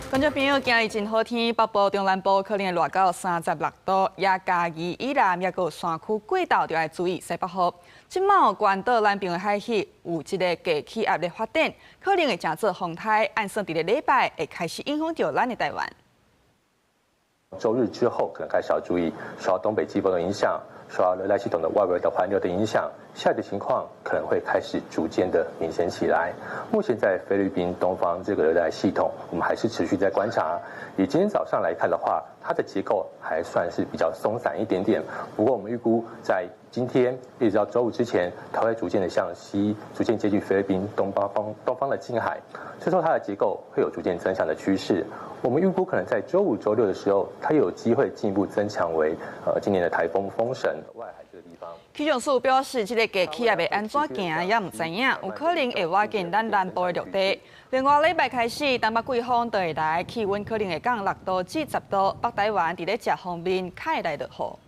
觀眾朋友，今日真好天，北部、中南部可能會熱到36度，也嘉義以南也閣有山區過晝著愛注意西北雨。這馬關島南邊的海域有這个低氣壓的發展，可能會成做風颱，按算佇咧禮拜會開始影響著咱的台灣。週日之後，可能開始要注意受到東北季風的影響，受到熱帶系統的外圍的環流的影響，下雨的情況可能會開始逐漸的明顯起來。目前在菲律賓東方這個熱帶系統，我們還是持續在觀察。以今天早上來看的話，它的結構還算是比較鬆散一點點。不過我們預估在今天一直到週五之前，它會逐漸的向西，逐漸接近菲律賓東方的近海。這時候它的結構會有逐漸增強的趨勢。我們預估可能在週五、週六的時候，它有機會進一步增強為今年的颱風風神。外海這個地方。氣象署表示，這个低氣壓會按怎行也毋知影，有可能會倚近咱南部的陸地。另外，禮拜開始，東北季風就會來，氣溫可能會降6度至10度。北台灣佇咧食方面較會來落雨。